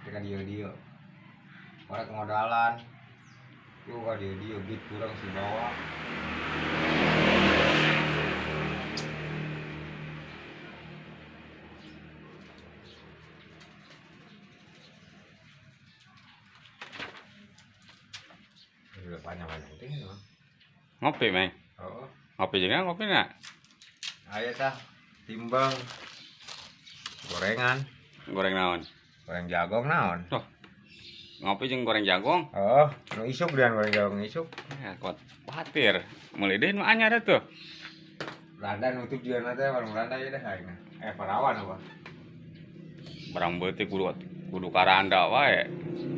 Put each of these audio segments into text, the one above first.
Ka dieu-dieu. Korek modalan. Lu ka dieu-dieu duit kurang si bawa. Udah panjang-panjang ting mah. Ngopi, Meng. Oh, Ngopi juga ngopi na. Ayo tah timbang gorengan, Goreng naon? Goreng jagong naon? Tuh. Ngopi jeung goreng jagong. Oh, nu isuk dan goreng jagong isuk. Ya, kuat khawatir. Meuli deui nu anyar tuh. Randa nutup juga nanti warung randa ya dah aing. Eh, parawan apa? Barang beutik kudu kudu karanda wae.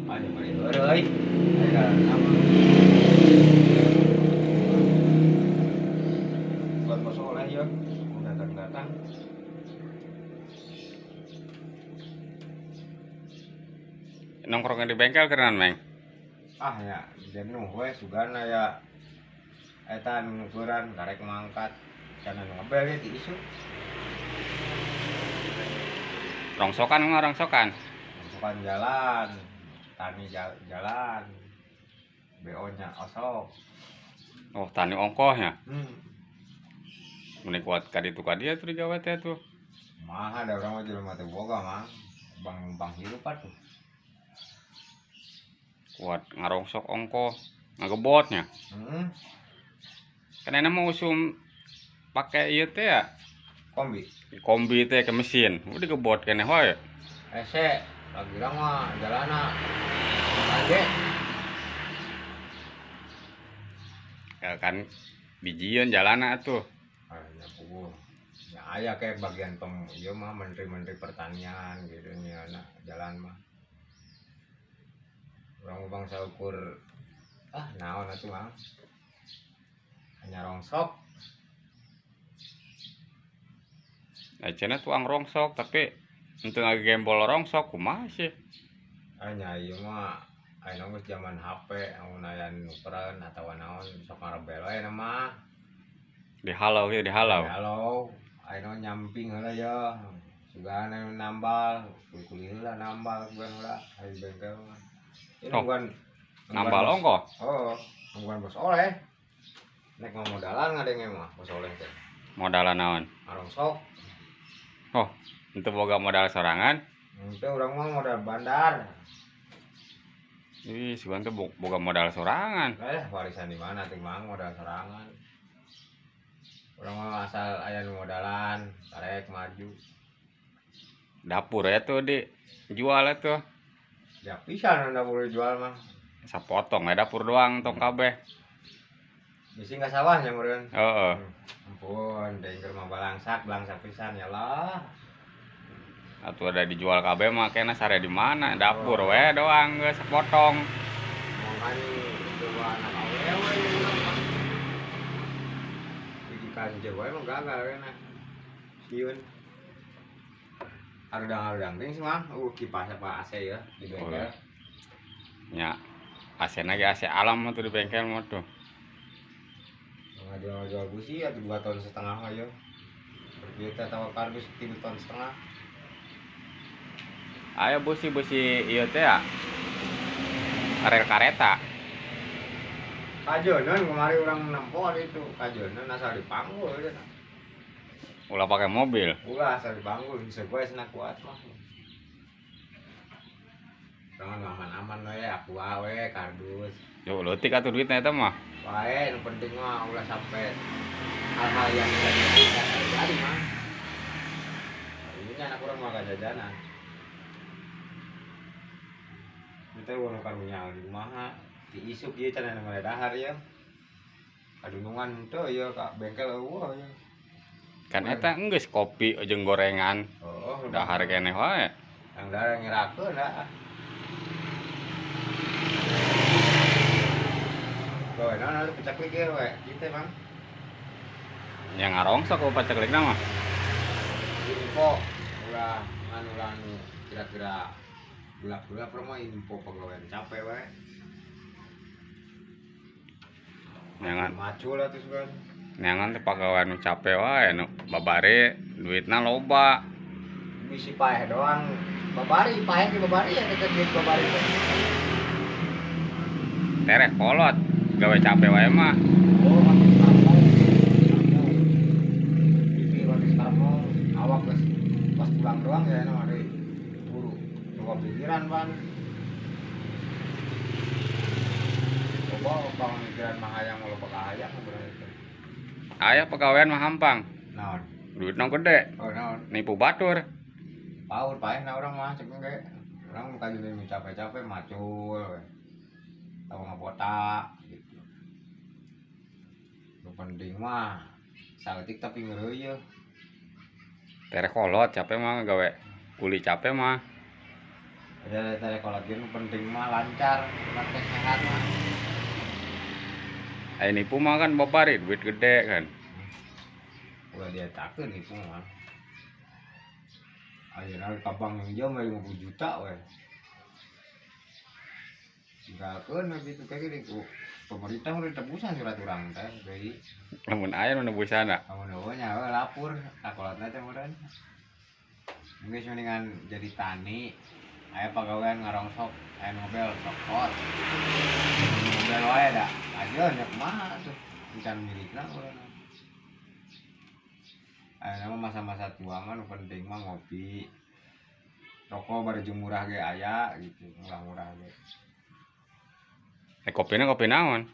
Ayo bari heureuy. Ayo karanda mah. Buat bos oleh ya, mau datang-datang. Nongkrongnya di bengkel kerenan, Meng. Ah ya, jenuh we sugana ya. Eta nu nukuran karek mangkat. Can anu ngebel ya ti isuk. Rongsokan mah rongsokan. Rongsokan jalan, tani jalan. BO nya osok. Oh, tani ongkohnya. Mending kuat ka ditu ka dieu tuh digawe teh tuh. Maha da urang mah jelema teu boga mah. Bang numpang hirup atuh. Kuat ngarongsok ongkoh, ngagebotnya. Kan enak mau usum pakai ieu teh ya. Kombi. Kombi teh ke mesin, udah digebot keneh wae. Ese, lagi urang mah jalana. Aja. Ya kan bijieun jalana atuh. Ah, nya puguh. Ya aya kayak bagian pem ieu mah menteri-menteri pertanian gitu nya jalan mah. Urang mah bangsa ukur ah naon atuh mah. Hanya rongsok. Nah, cenah tuang rongsok tapi henteu ngagembol rongsok kumaha sih? Ah nya ieu mah ayeuna geus zaman HP amun aya nu nukeran atawa naon sok ngarebel we na mah. Dihalau ge dihalau. Dihalau. Ayeuna nyamping heula ya. Sugan anu nambal, kuli-kuli heula nambal sugan heula aya bengkel mah. Ieu Oh, nungguan nambal ongkoh. Oh, nungguan bos oleh. Nek mau modalan ngadenge mah bos oleh teh. Modalan naon? Ngarongsok. Oh, henteu boga modal sorangan. Henteu urang mah modal bandar. Ih, sugan teh boga modal sorangan. Lah warisan di mana teh mang modal sorangan. Urang mah asal aya nu modalan, karek maju. Dapur ya tuh di jual tuh. Ya pisan dapur dijual mah. Sapotong ya dapur doang tong kabeh. Bisi nggak sawahnya meureun. Heeh. Ampun, deui keur mah balangsak, balangsak pisan ya lah. Atuh ada dijual kabeh mah kena sare di mana? Dapur we doang geus sapotong. Mangkan coba anak awewe urang mah. Didikan jeung we mah gagal kena. Sieun. Arudang-arudang ting sih mah, kipas apa AC ya di bengkel. Oh. Nya AC na ge AC alam mah tuh di bengkel mah tuh. Ngajual-jual busi ya 2,5 ton aja. Kita tahu kardus 3,5 ton. Ayo busi-busi ieu teh ya. Rel kareta. Kajonan kemarin orang nempo itu, kajonan asal dipanggul aja. Ulah pakai mobil. Ulah asal dipanggul, bisa gue senang kuat mah. Jangan aman-aman we, aku we kardus. Yo leutik atuh duitna eta mah. Wae, nu penting mah ulah sampai hal-hal yang tidak diinginkan terjadi mah. Ini anak urang mah jajanan. Kita urang karunya di kumaha, di isuk ieu can anu mere dahar ya. Kadunungan teu ieu ka bengkel eueuh ya. Kan eta geus kopi jeung gorengan. Oh, dahar keneh wae. Yang dahar ngirakeun lah. Gawe naon atuh pecaklik ieu we, kitu Bang. Nya ngarongsok ku paceklikna mah. Info ulah ngan ulah nu kira-kira gelap-gelap mah info pegawaian capek we. Neangan macul atuh sugan. Neangan teh pagawean nu capek wae nu babare duitna loba. Bisi paeh doang. Babari paeh ge babari ya teh duit babari teh. Tereh kolot gawe capek wae mah. Oh, mati kampung. Pipi mati kampung, awak geus pas pulang doang ya mah deui. Buru. Coba pikiran pan. Coba pamikiran mah hayang loba kahayang bener itu. Aya pagawean mah hampang. Naon? Duitna gede. Oh, naon? Nipu batur. Paur paeh na urang mah cek ge. Urang bukan jadi capek-capek macul we. Tahu ngabotak gitu. Nu penting mah saeutik tapi ngeureuyeuh. Tereh kolot capek mah gawe kuli capek mah. Ada tare kolot ge nu penting mah lancar, urang teh sehat mah. Aya nipu mah kan babari duit gede kan. Ulah dia takeun nipu mah. Ayeuna ka bank yang jauh mah 50 juta we. Tinggalkeun we kitu kayak gini ku pemerintah udah tebusan surat urang teh deui. Lamun aya nu nebusana. Kamu eueuh nya we lapor ka kolotna teh meureun. Geus mendingan jadi tani, aya pagawean ngarongsok, aya mobil sok hot. Mobil wae da, ajeun nya kumaha tuh, encan milikna urang. Ayeuna mah masa-masa tua mah nu penting mah ngopi. Rokok bari jeung murah ge aya gitu, murah-murah ge. Eh kopina kopi naon?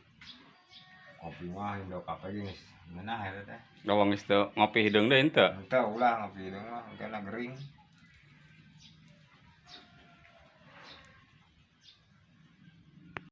Kopi mah Indo Cafe ge geus ngeunah eta teh. Da wong geus teu ngopi hideung deui henteu. Henteu ulah ngopi hideung mah engkena gering.